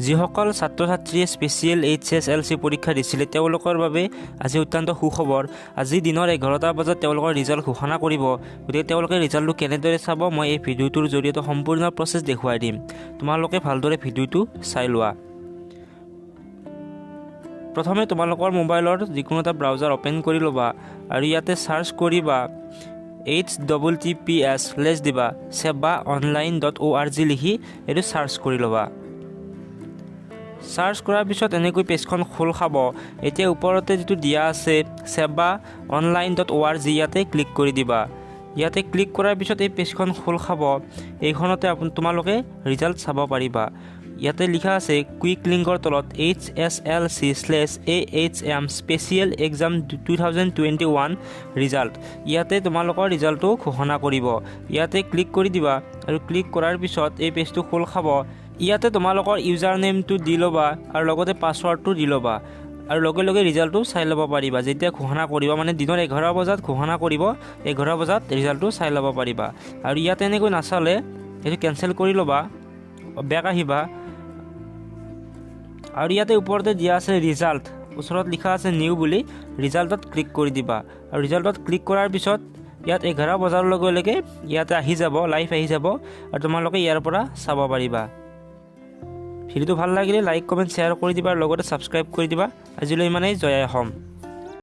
যিসকল ছাত্ৰ ছাত্ৰীয়ে স্পেচিয়েল এইচএছএলচি পৰীক্ষা দিছিলে, তেওঁলোকৰ বাবে আজি অত্যন্ত সুখবৰ। আজি দিনৰ 11টা বজাত তেওঁলোকৰ ৰিজাল্ট ঘোষণা কৰিব। গতিকে তেওঁলোকে ৰিজাল্টটো কেনেদৰে চাব, মই এই ভিডিঅ'টোৰ জৰিয়তে সম্পূৰ্ণ প্ৰচেছ দেখুৱাই দিম। তোমালোকে ভালদৰে ভিডিঅ'টো চাই লোৱা। প্ৰথমে তোমালোকৰ মোবাইলৰ যিকোনো এটা ব্ৰাউজাৰ অ'পেন কৰি ল'বা আৰু ইয়াতে চাৰ্চ কৰিবা HTTPS slash দিবা, sebaonline.org লিখি এইটো চাৰ্চ কৰি ল'বা। চাৰ্চ কৰাৰ পিছত এনেকৈ পেজখন খোল খাব। এতিয়া ওপৰতে যিটো দিয়া আছে sebaonline.org, ইয়াতে ক্লিক কৰি দিবা। ইয়াতে ক্লিক কৰাৰ পিছত এই পেজখন খোল খাব। এইখনতে তোমালোকে ৰিজাল্ট চাব পাৰিবা। ইয়াতে লিখা আছে কুইক লিংকৰ তলত HSLC/AHM special exam 2021 result। ইয়াতে তোমালোকৰ ৰিজাল্টটো ঘোষণা কৰিব। ইয়াতে ক্লিক কৰি দিবা আৰু ক্লিক কৰাৰ পিছত এই পেজটো খোল খাব। ইয়াতে তোমালোকৰ ইউজাৰ নেমটো দি ল'বা আৰু লগতে পাছৱৰ্ডটো দি ল'বা আৰু লগে লগে ৰিজাল্টটো চাই ল'ব পাৰিবা। যেতিয়া ঘোষণা কৰিব, মানে দিনৰ 11 বজাত ঘোষণা কৰিব, 11 বজাত ৰিজাল্টটো চাই ল'ব পাৰিবা। আৰু ইয়াতে এনেকৈ নাচালে এইটো কেঞ্চেল কৰি ল'বা, বেক আহিবা আৰু ইয়াতে ওপৰতে দিয়া আছে ৰিজাল্ট, ওচৰত লিখা আছে নিউ বুলি, ৰিজাল্টত ক্লিক কৰি দিবা। আৰু ৰিজাল্টত ক্লিক কৰাৰ পিছত ইয়াত 11 বজাৰ লগে লগে ইয়াতে আহি যাব, লাইভ আহি যাব আৰু তোমালোকে ইয়াৰ পৰা চাব পাৰিবা। ভিডিঅ'টো ভাল লাগিলে লাইক, কমেণ্ট, শ্বেয়াৰ কৰি দিবা আৰু লগতে ছাবস্ক্ৰাইব কৰি দিবা। আজিলৈ ইমানেই। জয় অসম।